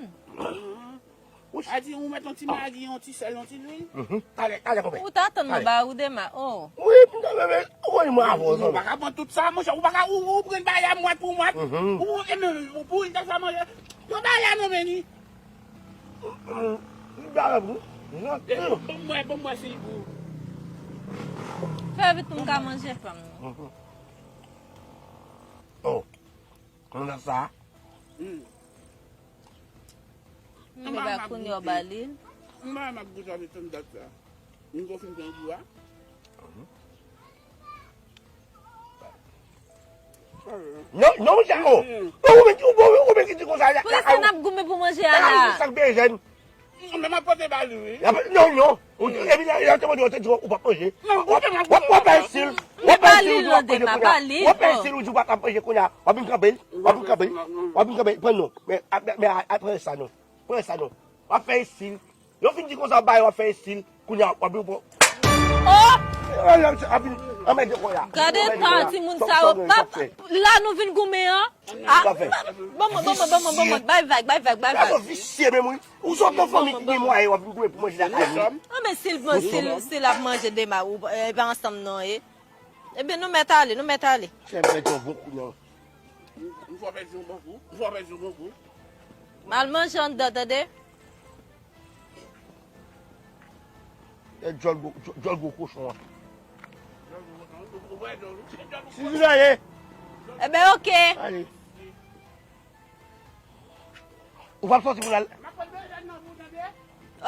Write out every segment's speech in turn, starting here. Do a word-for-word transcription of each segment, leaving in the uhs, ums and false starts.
konprann. A di ou mèt yon ti magi, yon ti sèl, yon ti lwil. Talè, talè, konpè. Ou ta tann mwen ba ou dema, oh. Wi, m ta bebe, ou konn mwen avè w, zanmi. Ou pa ka pran tout sa, monchè, ou pa ka, ou, ou pran bagay a mwat pou mwat. Ou, e men, ou pou li ta sa manje. Pran bagay a nan men li. Li ba pou. Bon mwen, bon mwen si li pou. Fè vit pou m ka manje fanm nan. Oh. Konn sa. Hmm. Men ba kounye a w ba li. M pa renmen ap goute avèk tann dat sa. M gon fin pran gou a. Non, non, monchè, oh. Ou menm ki, ou menm ki di konsa. Poukisa n ap goumen pou manje a la? Sa k bezwen. Mwen m ap pote ba li, wi. Non, non. Epi lè, lè te mande w, te di w, ou p ap manje. W ap, w ap, w ap fè estil. W ap fè estil, ou di w ap manje kounye a. W ap fè estil, ou di w p ap manje kounye a. W ap vin kanpe l. W ap vin kanpe l. W ap vin kanpe l. Pran non. Men, men, men, a, a, pran sa non. Pran sa non. W ap fè estil. Yo fin di konsa, w bay, w ap fè estil. Kounye a, w ap vin pran. Oh! Ap vin anmède kounye a. Gade tan timoun sa yo p ap. La nou vin goumen an. Ah, ban mwen, ban mwen, ban mwen, ban mwen, bay vag, bay vag, bay vag. Gason visye menm wi. Ou sot nan fanmi ki gen mwayen w ap vin goumen pou manje lakay li. Ah, men si l, si l, si l ap manje dema, ou, e pa ansanm non, e. Ebyen, nou mèt ale, nou mèt ale. Fè m pèdi yon bon kou, non. M fò pèdi yon bon kou, m fò pèdi yon bon kou. M al manje anndan, tande. E djòl gwo, djòl gwo kochon an. Si, si, ale. Ebyen, oke. Ale. Ou p ap sòti pou n al.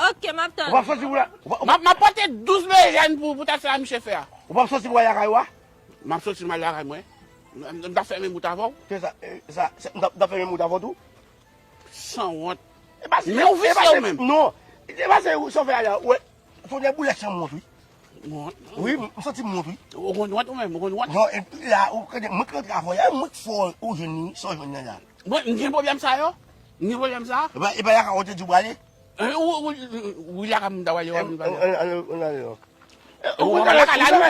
Ok, m ap tann. Ou p ap sòti pou n al. M ap, m ap pote douz bejèn pou, pou tèt sa misye fè a. Ou p ap sòti pou w al lakay ou a? M ap sòti m al lakay mwen. M, m, m t ap fè menm wout avè w. Se sa, e, sa, se, m t ap, m t ap fè menm wout avè w tou. Sanwont. Men ou visye ou menm. Non. E pa se sa w fè a la. Ou wè, fò w te boulè chanm mwen wi. Wi, m santi m wont, wi. Ou konn wont ou menm, ou konn wont? Non, epi la, ou konnen, mwen k rantre avè w, e mwen k fè w jwenn li, sa w jwenn nan la. Mwen, m gen pwoblèm sa yo. M gen pwoblèm sa. E pa, e pa la ka w te di w prale? E, ou, ou, ou, ou la ka m ta wale, wale, wale. Ann, ann, ann, ann ale non. E, ou konn sa,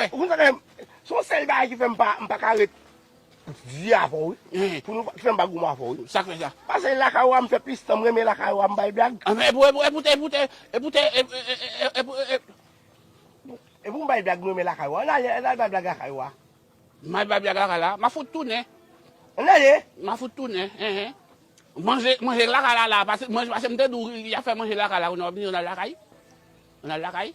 ou konn sa, se yon sèl bagay ki fè m pa, m pa ka ret di avè w, wi. Pou nou, ki fè m pa goumen avè w, wi. Sa k fè sa? Paske lakay ou a, m fè plis tan, m renmen lakay ou a, m bay blag. Epi, epi, epi, epi, epi, epi, epi, epi, m bay blag, m renmen lakay ou a. Ann ale, ann al bay blag lakay ou a. M al bay blag lakay la, m a fout tounen. Ann ale. M a fout tounen, enhen. Manje, manje lakay la, la, paske, manje, paske m te di w, y a fè manje lakay la, kounye a w ap vini, ann al lakay. Ann al lakay.